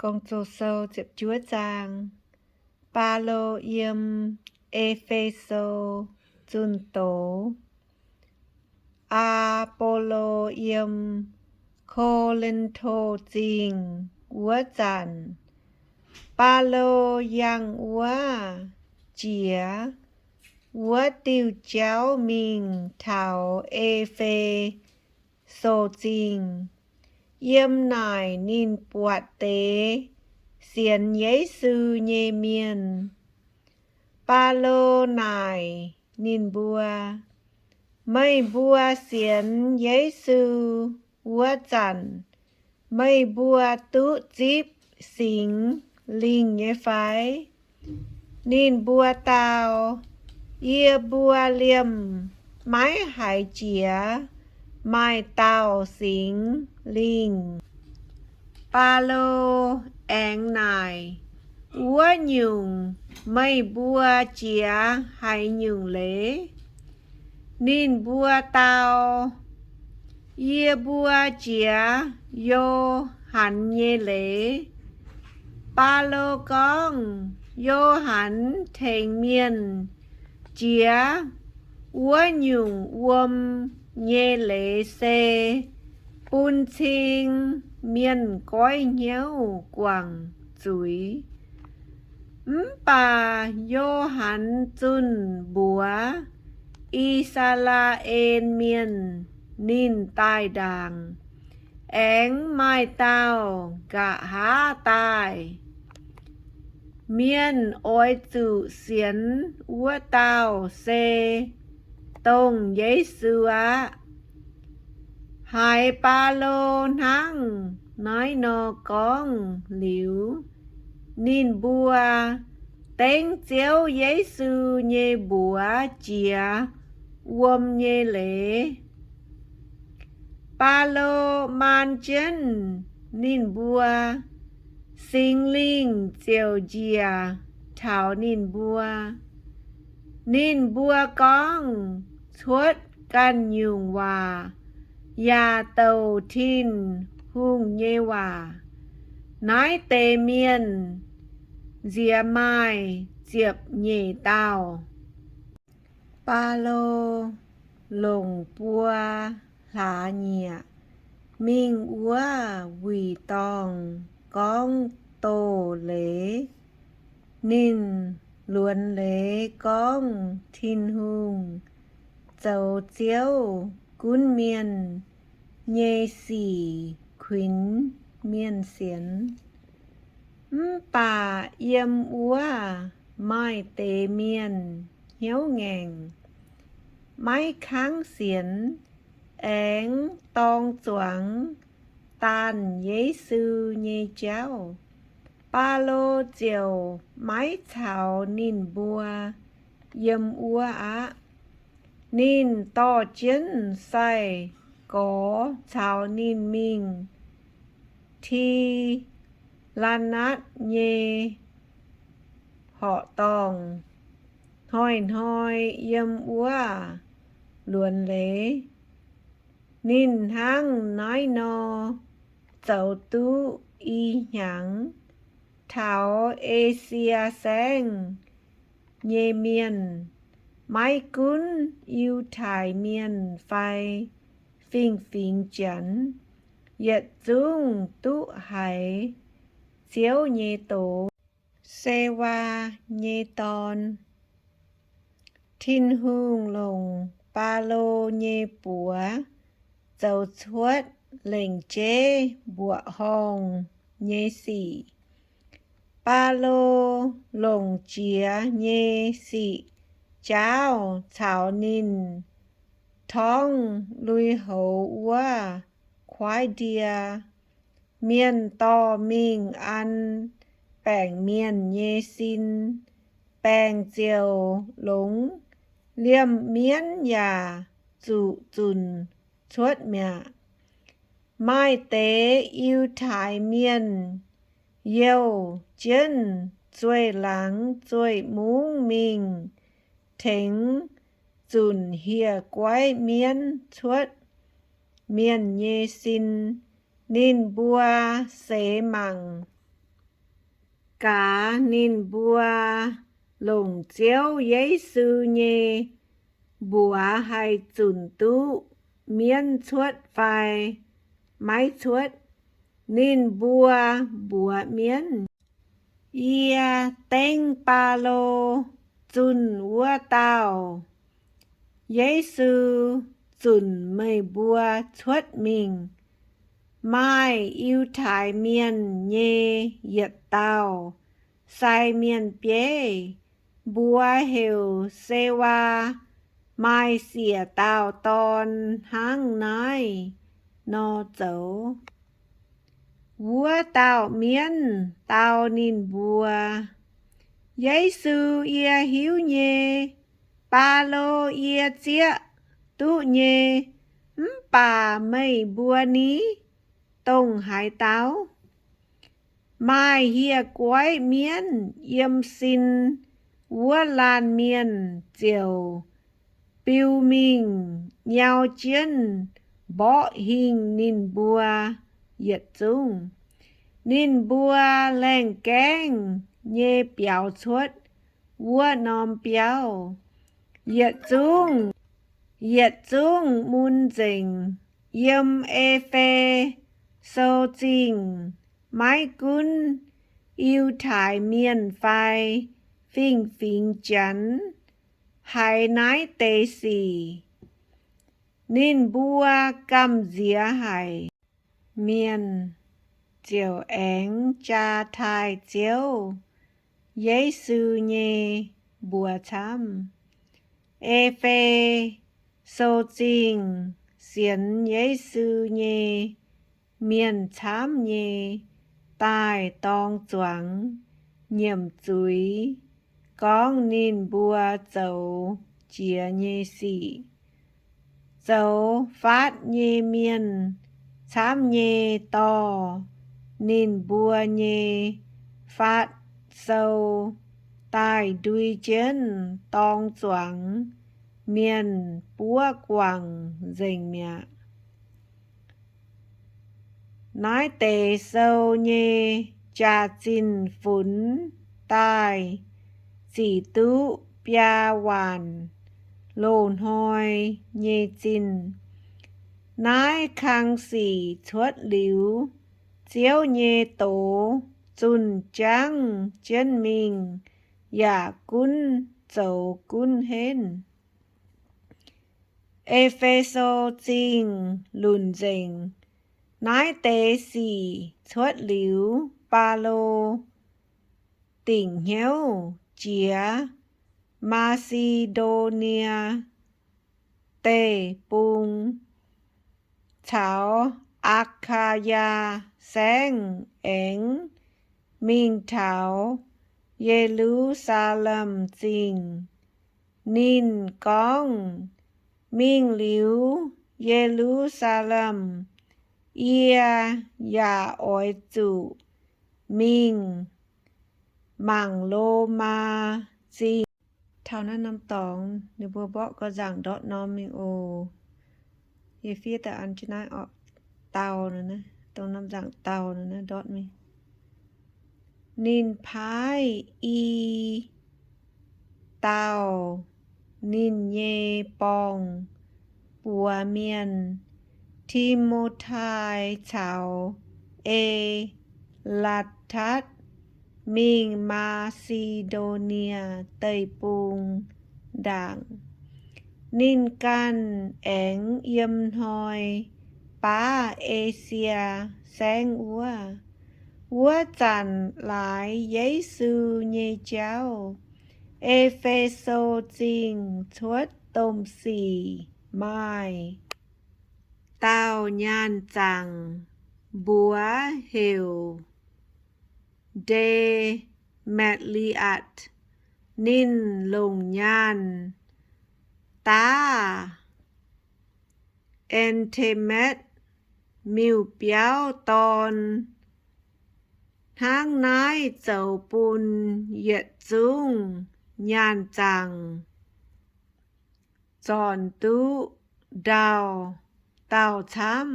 Bung Zoh Sou ziepc juov zaang. Baulo yiem E^fe^so zunh doz. Aa^bo^lo yiem Ko^lin^to Zingh wuov zanc, Baulo yangh wuov jiex wuov diuh jauv mingh taux E^fe^so Zingh. Yiem naaic ninh buatc deix sienx Yesu nyei mienh. Baulo naaic ninh mbuo, Meih mbuo sienx Yesu wuov zanc, meih mbuo duqv zipv Singx Lingh nyei fai? Ninh mbuo dau, Yie mbuo liemh maiv haiz jiex maaih dauh Singx Lingh. Baulo aengx naaic, Wuov nyungc meih mbuo jiex haaix nyungc leiz? Ninh mbuo dau, Yie mbuo jiex Yo^han nyei leiz. Baulo gorngv, Yo^han tengx mienh jiex wuov nyungc wuom nyei leiz se bun cing mienh goiv hnyouv guangc zuiz. Mv baac Yo^han zunh mbuox I^saa^laa^en Mienh ninh daaih ndaangc, aengx maaih dauh nqa'haav daaih. Mienh oix zuqc sienx wuov dauh se dongh Yesu aqv. Haiz Baulo hnangv naaiv nor gorngv liuz, ninh mbuo dengv Ziouv Yesu nyei mbuox jiex wuom nyei leiz. Baulo maan jienv ninh mbuo, Singx Lingh ziouc njiec taux ninh mbuo. Ninh mbuo gorngv cuotv ganh nyungc waac yaac douc Tin-Hungh nyei waac. Naaiv deix mienh nziex maaih ziepc nyeic dauh. Baulo longc buo hlaax nyieqc mingh wuov wuic dorngh gorngv doz-leiz. Ninh luonx leiz gorngv Tin-Hungh zoux Ziouv gunv mienh nyei sic kuinx mienh sienx. Mv baac yiem wuov maaih deix mienh hnyouv ngaengc, maiv kangv sienx, aengx dorng zuangx daanh Yesu nyei jauv. Baulo ziouc maiv caux ninh mbuo yiem wuov aqv. Ninh dorh jienv sai-gorx caux ninh mingh Ti^laa^natv nyei horqc dorngh, hnoi-hnoi yiem wuov luonx leiz. Ninh hnangv naaiv nor zoux duqv i hnyangx. Taux E^sie Saengv nyei mienh, maiv gunv Yiutai Mienh fai fingx-fingx Janx, yietc zungv duqv haiz Ziouv nyei doz. Sewaa nyei dorn. Tin-Hungh longc Baulo nyei buoz zoux cuotv lengc jeiv mbuoqc horngh nyei sic. Baulo longc jiex nyei sic jaauv caux ninh torngv lui-houx wuov kuaaiv ndie. Mienh dorh mingh an baengc mienh nyei sin, baengc ziouc longx, liemh mienv yaac zuqc zunc cuotv mi'aqv. Maaih deix Yiutai Mienh youh jienv zueih laangz zueih mungv mingh tengx zunc hieh guaiv mienv cuotv mienh nyei sin. Ninh mbuo seix mangc Gaax ninh mbuo longc Ziouv Yesu nyei mbuox haih zunc duqv mienv cuotv fai maiv cuotv, ninh mbuo mbuox mienv, Yie dengv Baulo zunh wuov dauh Yesu zunc meih mbuo cuotv mingh. Maaih Yiutai Mienh nyei yietc dauh sai mienh bieiv, mbuox heuc Sewaa, maaih siec dauh dorn hnangv naaiv nor zoux. Wuov dauh mienv dau ninh mbuo, Yesu yie hiuv nyei, Baulo yie zieqv duqv nyei, mv baac meih mbuo ni, dongh haaix dauh? Maaih hieh guaiv mienv yiem sin wuov laanh mienh ziouc biu mingh nyau jienv mborqv hingh ninh mbuo yietc zungv. Ninh mbuo laengh gaengh nyei biaux cuotv wuov norm biauv, yietc zungv, yietc zungv mun nzengc. Yiem E^fe^so Zingh maiv gunv Yiutai Mienh fai fingx-fingx Janx haiz naaiv deix sic, ninh mbuo gamh nziex haic. Mienh ziouc aengx jaa taaih Ziouv Yesu nyei mbuox camv. E^fe^so Zingh sienx Yesu nyei mienh camv nyei daaih dorng zuangx nyiemc zuiz gorngv ninh mbuo zoux jiex nyei sic. Zoux faatv nyei mienh camv nyei dorh ninh mbuo nyei faatv sou daaih ndui jienv dorng zuangx mienh buov guangc nzengc mi'aqv. Naaiv deix sou nyei jaax-zinh funx daaih zic duqv biaa waanc loz-hnoi nyei zinh. Naaiv kang sic cuotv liuz, Ziouv nyei doz zunh jangv jienv mingh yaac gunv zoux gunv henv. E^fe^so Zingh lunc nzengc. Naaiv deix sic cuotv liuz, Baulo dingc hnyouv jiex Maa^si^ndo^nie Deic-Bung caux Aa^kaa^yaa Saengv, aengx mingh taux Ye^lu^saa^lem Zingh. Ninh gorngv, Mingh liuz Ye^lu^saa^lem, yie yaac oix zuqc mingh mangc Lomaa Zingh. Taux naaiv norm dorngx ninh mbuo mborqv gauh nzaangc ndortv norm mingh oc. Yie fiev daaih an jienv naaiv oc, dauh, dongh norm nzaangc dauh naaiv ndortv mingh. Ninh paaiv i dauh ninh nyei borng-buoz mienh, Ti^mo^tai, caux E^laa^tatv mingh Maa^si^ndo^nie Deic-Bung ndaangc. Ninh ganh aengx yiem hnoi baav Esie Saengv wuov. Wuov zanc laaix Yesu nyei jauv, E^fe^so Zingh cuotv domh sic maaih dauh nyaanh zaangc mbuox heuc Nde^matv^li^atc. Ninh longc nyaanh daav An^te^matv miuc-biauv dorn. Hnangv naaiv zoux bun yietc zungv nyaanh zaangc zornc duqv ndau-dauh camv.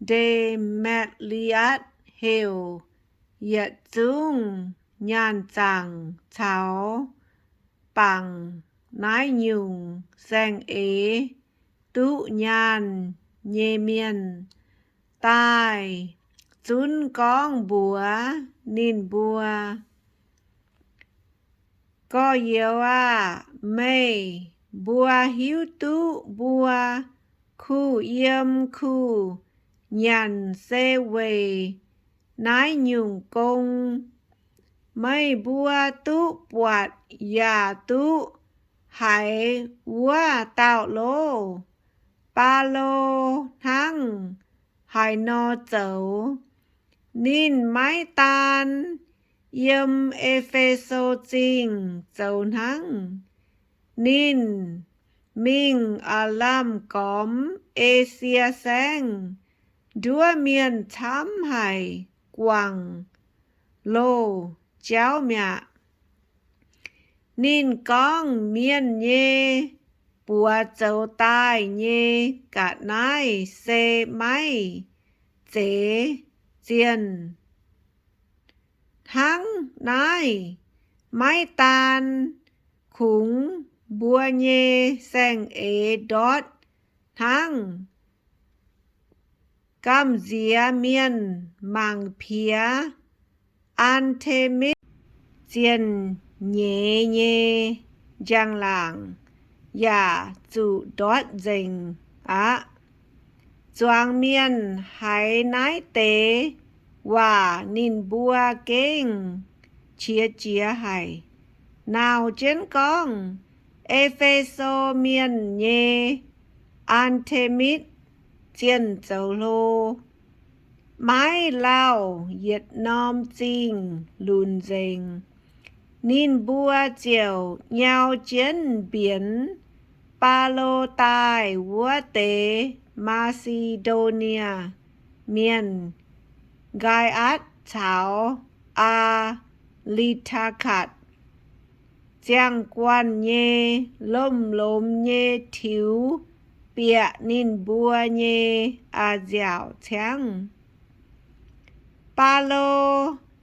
Nde^matv^li^atc heuc yietc zungv nyaanh zaangc caux bangc naaiv nyungc saeng-eix duqv nyaanh nyei mienh daaih zunv gorngv mbuox ninh mbuo, Gorx-youz aah! Meih mbuo hiuv duqv mbuo kuh yiem kuh nyanc se weic naaiv nyungc gong. Meih mbuo duqv buatc yaac duqv haiz wuov dauh loh, Baulo, hnangv haaix nor zoux. Ninh maiv daan yiem E^fe^so Zingh zoux hnangv. Ninh mingh aav lamh gormx Esie Saengv nduov mienh camv haic guangc loz-jauv mi'aqv. Ninh gorngv mienh nyei buoz zoux daaih nyei ga'naaiv se maiv zeiz zienh. Hnangv naaiv, maiv daan kungx mbuo nyei saeng-eix ndortv hnangv. Gamh nziex mienh mangc piex Aa^te^mitv zienh nyeiz nyei njang-laangc yaac zuqc ndortv nzengc aqv. Zuangx mienh haiz naaiv deix waac ninh mbuo gengh qiex jiez haic, nauc jienv gorngv, E^fe^so Mienh nyei Aa^te^mitv zienh zoux hlo, maiv lauh yietc norm zingh lunc nzengc. Ninh mbuo ziouc nyau jienv mbienx Baulo daaih wuov deix Maa^si^ndo^nie Mienh, Nqaai^atc caux Aa^li^taa^katc, ziangh guanh nyei lomh lomz nyei tiux bieqc ninh mbuo nyei a'nziaauc ciangv. Baulo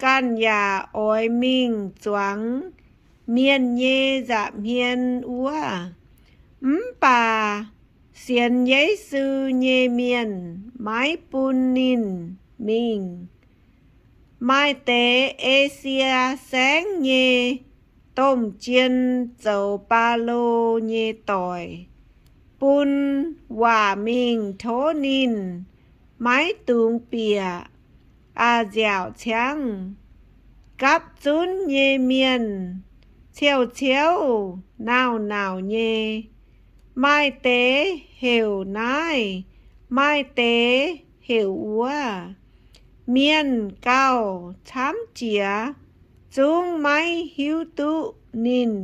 ganh yaac oix mingh zuangx mienh nyei nza'hmien wuov, mv baac sienx Yesu nyei mienh maiv bun ninh mingh. Maaih deix Esie Saengv nyei domh jien zoux Baulo nyei doic, bun waac mingh tov ninh maiv dungx bieqc a'nziaauc ciangv. Gapv zunv nyei mienh ciouv-ciouv nauc-nauc nyei, maaih deix heuc naaiv, maaih deix heuc wuov. Mienh gauh camv jiex zungv maiv hiuv duqv ninh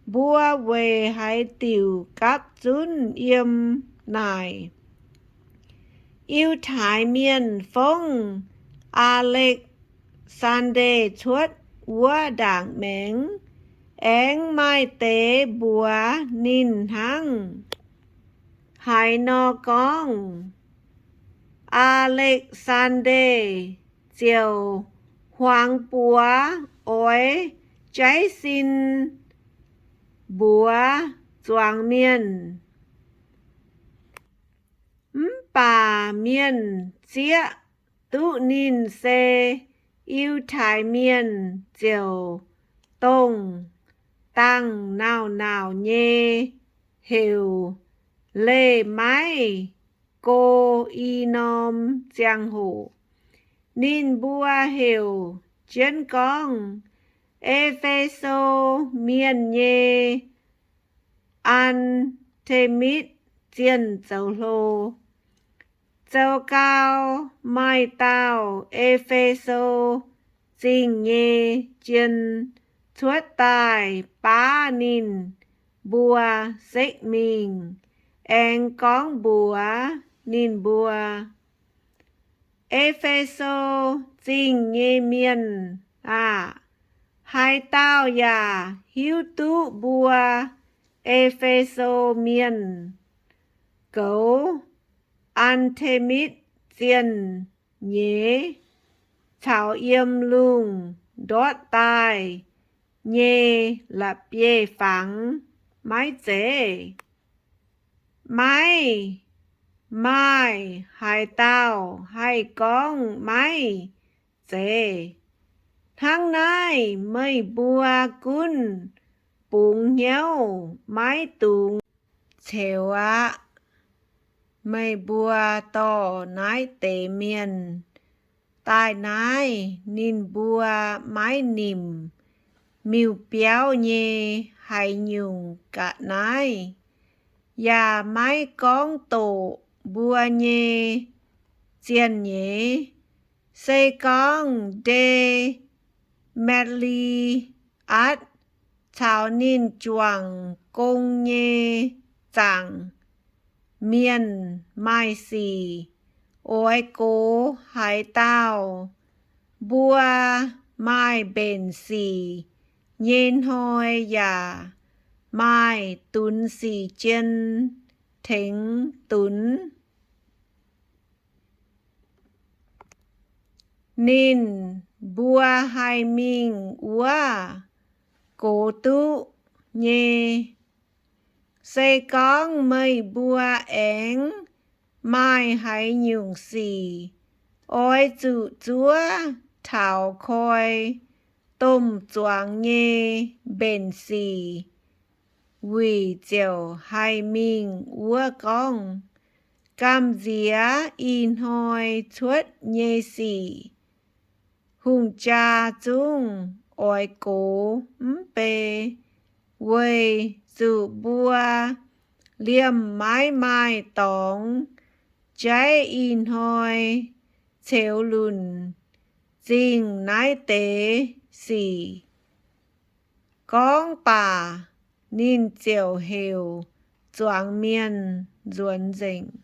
mbuo weic haaix diuc gapv zunv yiem naaic. Yiutai Mienh fongv Aa^lekv^saan^nde cuotv wuov ndaangc maengx, aengx maaih deix mbuox ninh hnangv haaix nor gorngv, Aa^lekv^saan^nde ziouc hmuangx buoz oix jaiv sin mbuox zuangx mienh. Mv baac mienh zieqv duqv ninh se Yiutai Mienh ziouc dongh dangh nauc-nauc nyei heuc leih maiv go i norm ziangh hoc. Ninh mbuo heuc jienv gorngv, E^fe^so Mienh nyei Aa^te^mitv zienh zoux hlo. Zoux gau, maaih dauh E^fe^so Zingh nyei jien cuotv daaih baav ninh mbuo sekv mingh, aengx gorngv mbuox ninh mbuo, E^fe^so Zingh nyei mienh aah! Haaix dauh yaac hiuv duqv mbuo E^fe^so Mienh goux Aa^te^mitv zienh nyeiz, caux yiem lungh ndortv daaih nyei la'bieiv-fangx maiv zeiz? Maiv maaih haaix dauh haih gorngv maiv zeiz. Hnangv naaic, meih mbuo gunv bungx hnyouv maiv dungx ceux aqv. Meih mbuo dorh naaiv deix mienh daaih naaiv, ninh mbuo maiv nimc miuc-biauv nyei haaix nyungc ga'naaiv, yaac maiv gorngv doqc mbuo nyei zienh nyeiz. Se gorngv Nde^matv^li^atv caux ninh juangc gong nyei zaangc mienh maaih sic oix gox haaix dauh, mbuo maaih mbenc sic nyei hnoi yaac maaih dunx sic jien tengx dunx. Ninh mbuo haih mingh wuov gox duqv nyei. Se gorngv meih mbuo aengx maaih haaix nyungc sic, oix zuqc zuov taux koi domh zuangx nyei mbenc sic wuic ziouc haih mingh wuov gorngv. Gamh nziex ih hnoi cuotv nyei sic, hungh jaa zungv oix gox mv bei, weic zuqc mbuo liemh maiv maaih dorngx jaiv ih hnoi ceux lunc zingh naaiv deix sic. Gorngv baac ninh ziouc heuc zuangx mienh nzuonx nzengc.